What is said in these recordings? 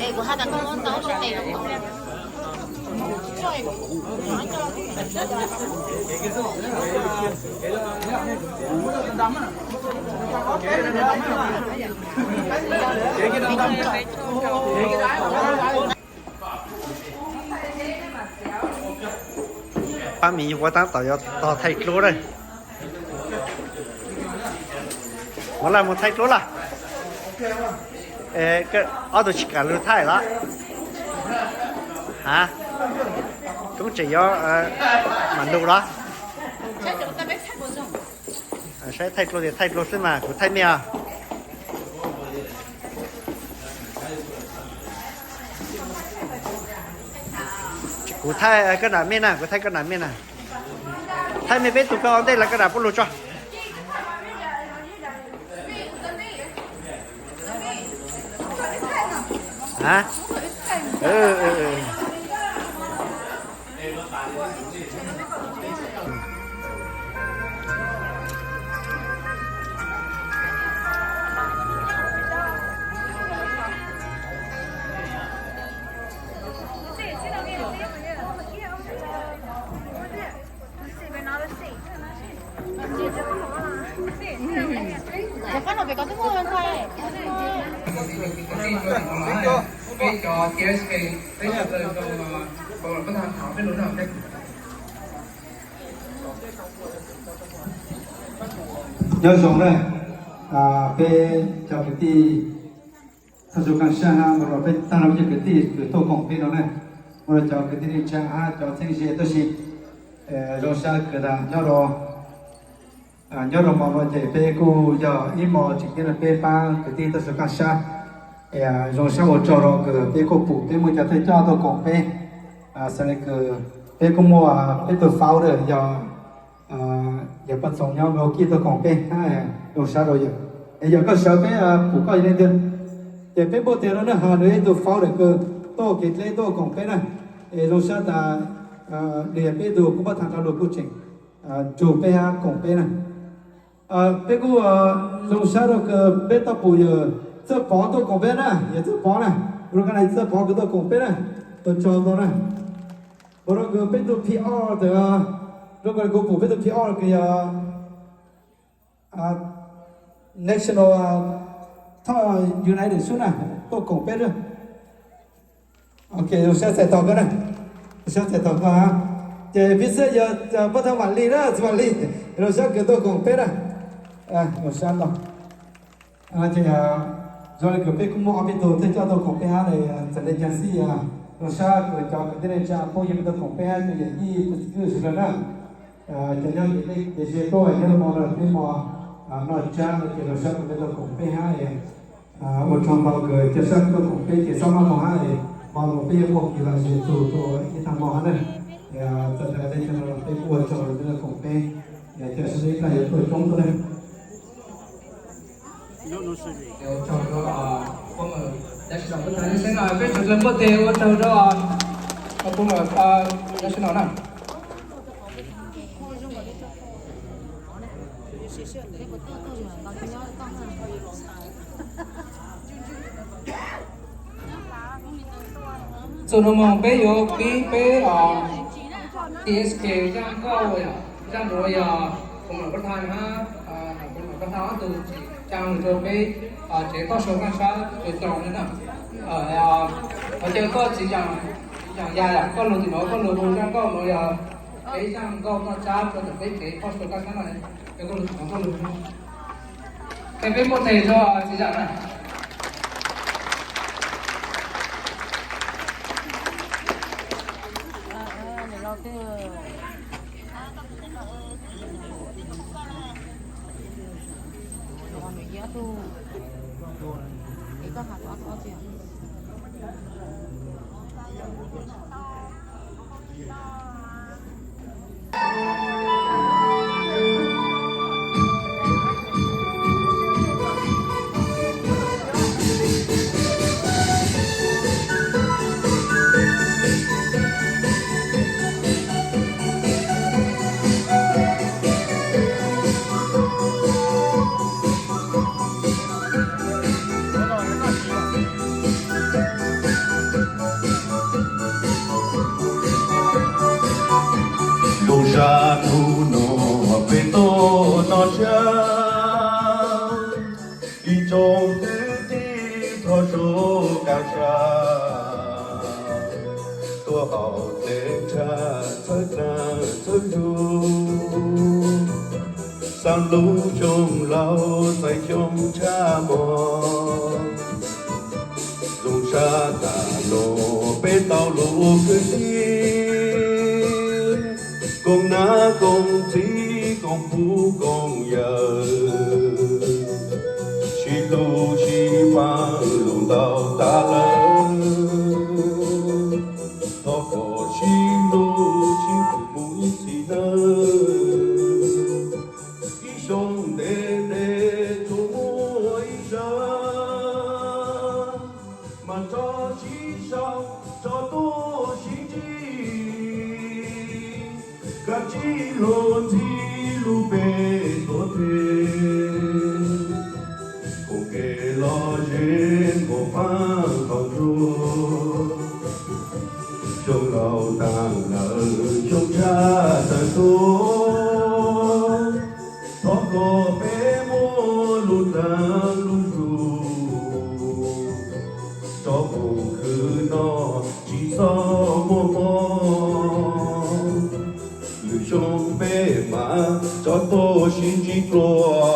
Es kuv has tas koj muab ntau tes. Pab miv yuav ua tab tom yuav tog thaij dluab na. Muab laj mus thaij dluab laj. Ob tug tsis kam lug thaij los? Ha, koob tseem yuav mam lug los? Saib thaij dluab tias thaij dluab xwb mas kuv thaij mej os. Kuv thaij koj nam mej na, kuv thaij koj nam mej na. Thaij mej peb tug koj ua ntej los koj nam puab lug tso. Cov T S K, peb cov plaws zoo, peb lus no. Nyob zoo na, peb cov kwv tij thaj su kaj sab hab, ua rau peb tag nrho cov kwv tij kws tuaj koom peb no na, ua rau cov kwv tij neej tsa hab cov txheeb ze tuaj si zoo sab kws nyob rau, nyob rau mo no ces peb kuj yog ib mo tseem ceeb rau peb pab kwv tij thaj su kaj sab. Zoo sab ua tsaug rau kws peb kuj pum peb muaj cov thawj coj tuaj koom peb. Xws li kws peb kuj muaj peb tug founder yog, yog Paj Txoos nyob Milwaukee tuaj koom peb hab, zoo sab rau yawm. Es yog koj sawv peb pum koj yog leej twg, ces peb npuaj tes rau na, ho nws ib tug founder kws tuaj kev dleb tuaj koom peb na. Es zoo sab tas nws yog peb tug kuj pab tham rau lus kuj tseem nrug peb hab koom peb na. Peb kuj zoo sab rau kws peb tau pum yawm Txawj Pov tuaj koom peb na, yawm Txawj Pov na, rau koj na, Txawj Pov kws tuaj koom peb na, ua tsaug ntau na. Ua rau kws peb tug P R ntawd, rau kws kuv pum peb tug P R kws yog National Top United Sub na, tuaj koom peb na. Ok, zoo sab txais tos koj na, zoo sab txais tos koj. Ces peb xav yog pab thab Vam Lis na, Vam Lis, zoo sab kws tuaj koom peb na. Zoo sab ntau. Ces zoo li kws peb kuj muaj ob peb tug thawj coj tuaj koom peb hab, txawm li cas xij zoo sab kws cov kwv tij neej tsa phooj ywg tuaj koom peb hab, ces yawm yij txwv kwj sawv daws na. Cov nyob kev ze tuaj nyob rau mo no peb mo noj tsab no ces zoo sab kws peb tuaj koom peb hab. Ua tsaug ntau kws ca sab tuaj koom peb ces xob mab moog hab, mo no peb yuav muaj kev lom zem txug rua ib tag mo hab na. Txawm tas li cas no los peb kuj ua tsaug rua peb tuaj koom peb, ca sab ib tag yuav tuaj coob tuaj na. Peb sawv dlawg npuaj teg ua tsaug rau National na. Txug no moog peb yuav pib peb T S K zaaj nkauj, zaaj nuav yog kuv mam pab tha hab, kuv mam pab tha ob tug tsim cai rua peb tsev toj sau kaaj sab tug tau na. Hov caw koj txiv Yaam Yaj, koj lug tim nuav, koj lug zaaj nkauj nuav yog peb zaaj nkauj toj tsab rua ntawm peb tsev toj sau kaaj sab na. Koj lug tim nuav, koj lug. Peb npuaj teg rua txiv Yaam na. Lub sab hnub no peb tuaj noj tsab, ib tsoom kwv tij thov zoo kaaj sab, tuaj haus dlej ntsha txhawb dlaag txhawb zug, xaav lub xyoo laug txais xyoo tshaj mog. Zoo sab tas los peb tau lub kwv tij, koom nam koom txiv koom puj koom yawm, sib hlub sib pab lug ntau tas lawm. Thov kom sib hlub sib pab mus ib txhis nawb. Ib xyoo ntev ntev tsuas muaj ib zaug, mas tso sib sau, tso tuaj sib ntsib, kav tsij los ntxhi lub npe tuav teg, koom kev lom zem koom pab thaum ntsuag. Xyoo laug taag lawm xyoo tshab tawm tuaj, thov kom peb muaj lub dlaag lub zug, tso koom khwv tsis txhob muaj mob, lwm xyoo peb mam rov tuaj sib ntsib dua.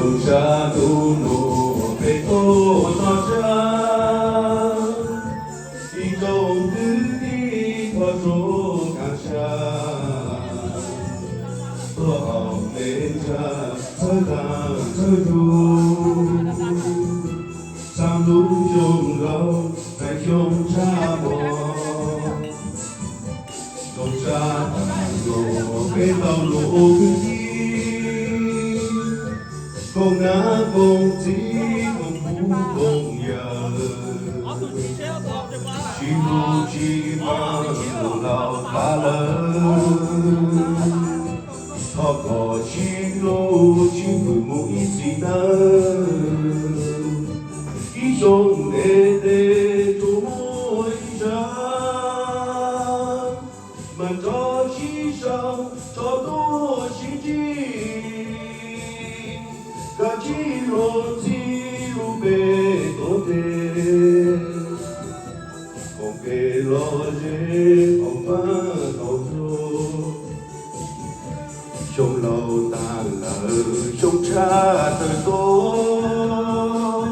Zoo sab hnub no peb tuaj txog tshav, ib tsoom kwv tij thov zoo kaj sab, tuaj haus me ntshav thawj tag thawj hnub, txhaj hlub xyoo laus hais xyoo tshaj mos. Zoo sab tas los peb tau los ua kwv tij, koom nab koom txiv koom kuv koom yawm, sib hlub sib pab los laus tas lawm. Thov kom sib hlub sib pab mus ib txhis nawb, ib xyoo ntev ntev tsuas muaj ib zaug, mas rov sib sau rov tuaj sib ntsib, kav tsij los ntxhi lub npe tuav tes, koom kev lom zem haum fab haum cua. Xyoo laus tas lawm xyoo tshaj tawm tuaj,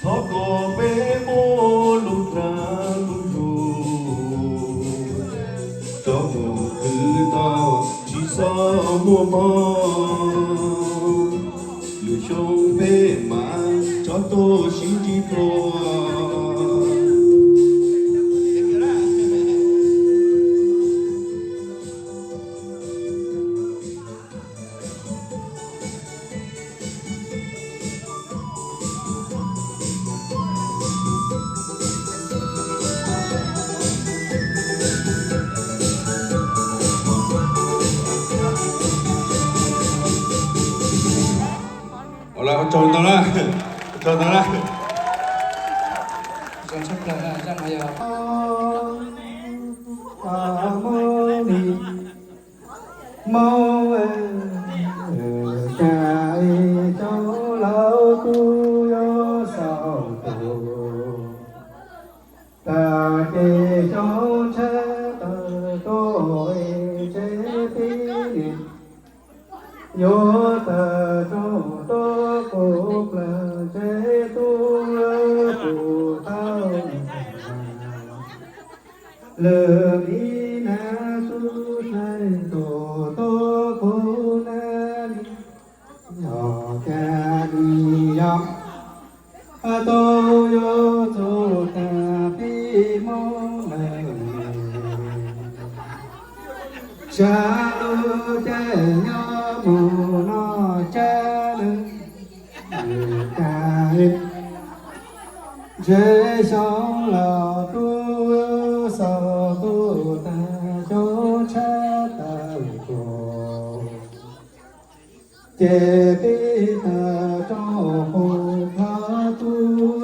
thov kom peb muaj lub dag lub zug, rov mus khwv tau tsis txhob muaj mob, lwm xyoo peb mam rov tuaj sib ntsib dua. Ua tsaug ntau na, ua tsaug ntau na. Hmoob, cas ib cov laus tub yuav xaus tus, tas ces xyoo tshaj tawm tuaj ib tsev tib neeg, yuav tawm rooj tuaj kuv plawg tsev tub kuv tau, lwm li na tub saib tus tuaj kuv na li, yog cas li yog tau yuav txug tag pib Hmoob lawm. Sab lub caij nyob mus noj tsab lawm, cas ntshe xyoo los tub xaus tuaj tag xyoo tshaj tawm tuaj, ces pib tawm rooj pug plawg tub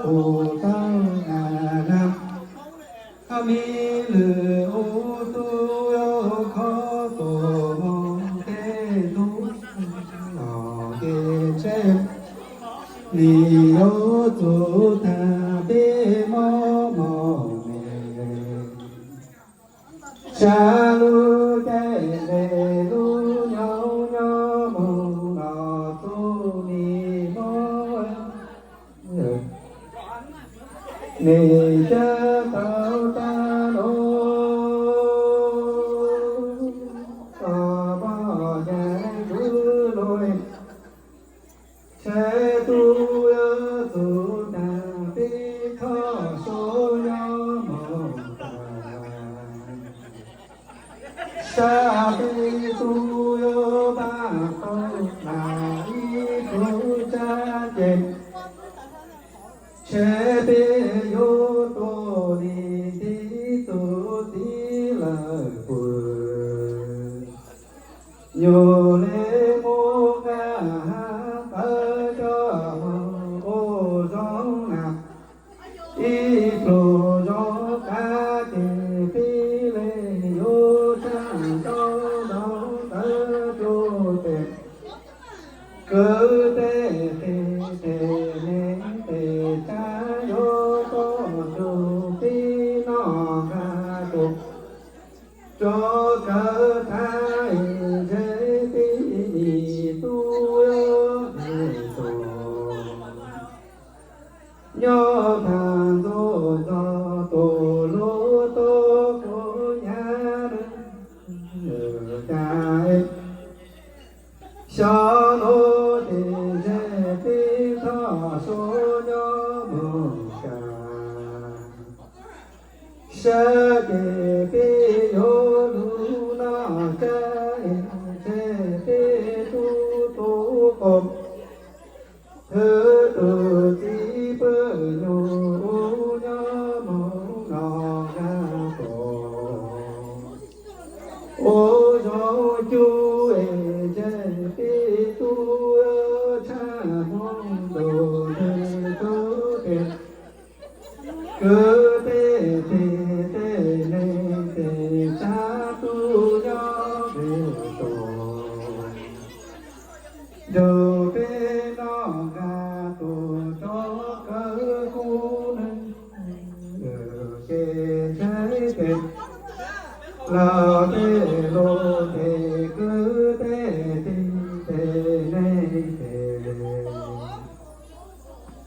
kuv tau na na. Hab mi lwm ub tub yuav khov tuaj mus tej tub los kev tsheb, nim yuav txug tag peb mob mos me. Sab lub caij ntev lub nyoog nyob mus los txug nim mob, nim cab tau tag lub, poj yawg kuv lub. Kwv tij tij tij neej tij tsav yuav tuaj nrug peb noj nqa tus rov kawm thav ntshe peb yim tub yuav tus nyob tag ntuj txog tus lub tub kuv nyab lawm cas. Xyov nuav tes ntshe peb thov suav nyob mus kas, sab ces peb yuav lug noj tsab es ntshe peb tub tub qaum, hwv tus txiv pwg nyuj ub nyob mus noj nqa tus ua zoo cub es ntshe peb tub tshaj Hmoob tus ntawd tub tes. Kwv tij tij tij neej tij tsav tub nyob peb tus, nrug peb noj nqa tus rov kawm kub neej kev ntshai tes. Los tej lus tes kwv tij tij tij neej tij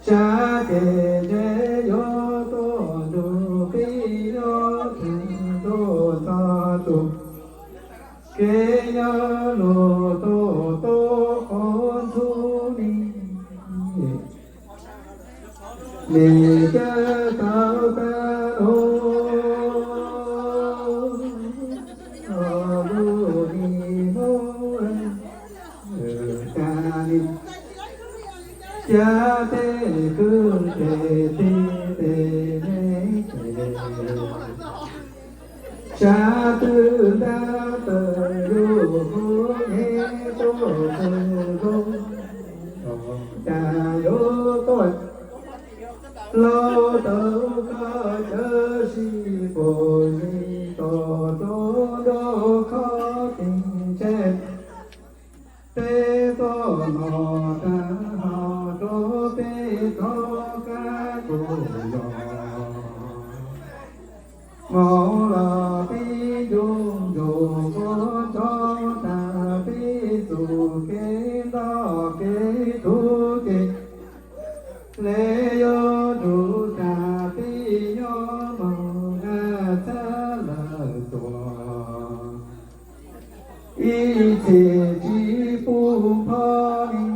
tsav ces ntshe yuav tuaj nrug peb nyob tag ntuj txog tus kev nyob lug tuaj tuab qhov ntxhub ni. Nim caj tau tag lug, lug nim no cas li, cas tej kwv tij tij tij neej tij tsav twb ntab tawm yug kuv nyem tuaj txug lug, cas yuav tuaj laug tau koj cawv sib pum zis tos rau nraug khob tes ntshe peb tuaj noj tag hov rau peb rov qab tus zos. Hmo los peb ncu ntsug npua nrov tag peb txug kev ntoj kev tub ces hle yuav nrug tag peb nyob moog naj txhab lawm tuaj. Ib txhis tsis pub phoj li,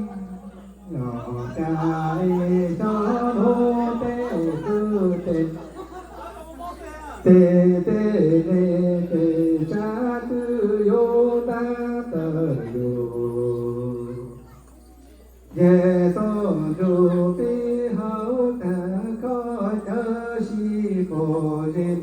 los cas es cov nuav tej kwv tej tij, tej tij neej tij tsav twb yuav ntab tawm yug. Ces tuaj nrug peb hauv tag koj cawv sib pum zis,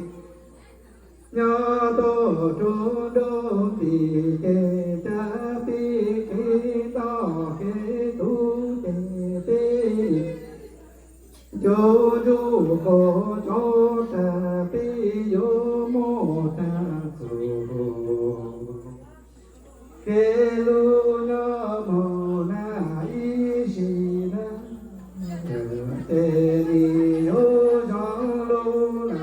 nyob tuaj rua nraug tis ces tag peb kev ntoj kev tub ces peb yuav ncu npua nrov tag peb yuav muaj tag txug kev lug nyob moog naj ib sim nab, ces nim yuav zoo lug na.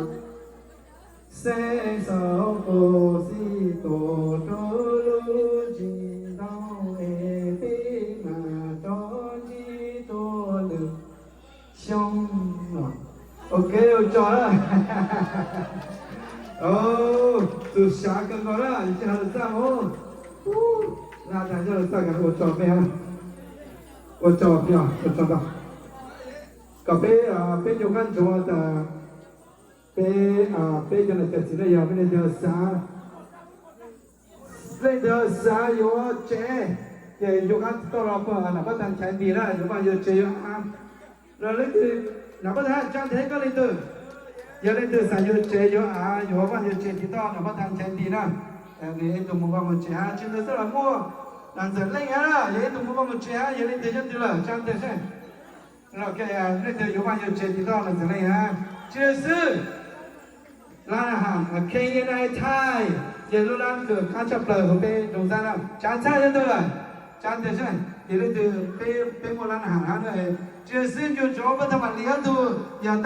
Xeeb xaus kuv xib tuaj rua lub tsis ntoo es peb mam rov ntsib rua lwm xyoo. Ok, ua tsaug na. Txum sav kawg nkaus na, tsis has lwm txaj mus. Laj tag nyob lwm txaj kawg, ua tsaug peb, ua tsaug peb, ua tsaug ntau. Kom peb, peb nyuag qab ntsuav tas, peb, peb cov nam cov txiv na yog peb leej twg xav, leej twg xav yuav tsev, ces nyuag qab tuaj los puag nam pab tag nchaiv nti na, yuav vaaj yuav tsev yuav av. Los leej twg nam pab tag tsa nthe koj leej twg, yog leej twg xav yuav tsev yuav av yuav vaaj yuav tsev tiv toj nam pab tag nchaiv nti na. Nws ib tug mus vaj mus tsev hab, tsis ntawd xwb los muaj nam ntxawm leej hab na, yog ib tug mus vaj mus tsev hab, yog leej twg nyob twg lawm tsa nthe seb. Leej twg yuav vaaj yuav tsev tiv toj nam ntxawm leej hab, tsis ntawd xwb. Laj hab, K N I Thai, yog lub lab kws qab tshaj plaws huv peb nroog Xab na, tsa nthe nyob twg lawm, tsa nthe seb. Ces leej twg peb, peb muaj lab na ham hab na, tsis xwb nyuag tsov pab thaj mam li ob tug yog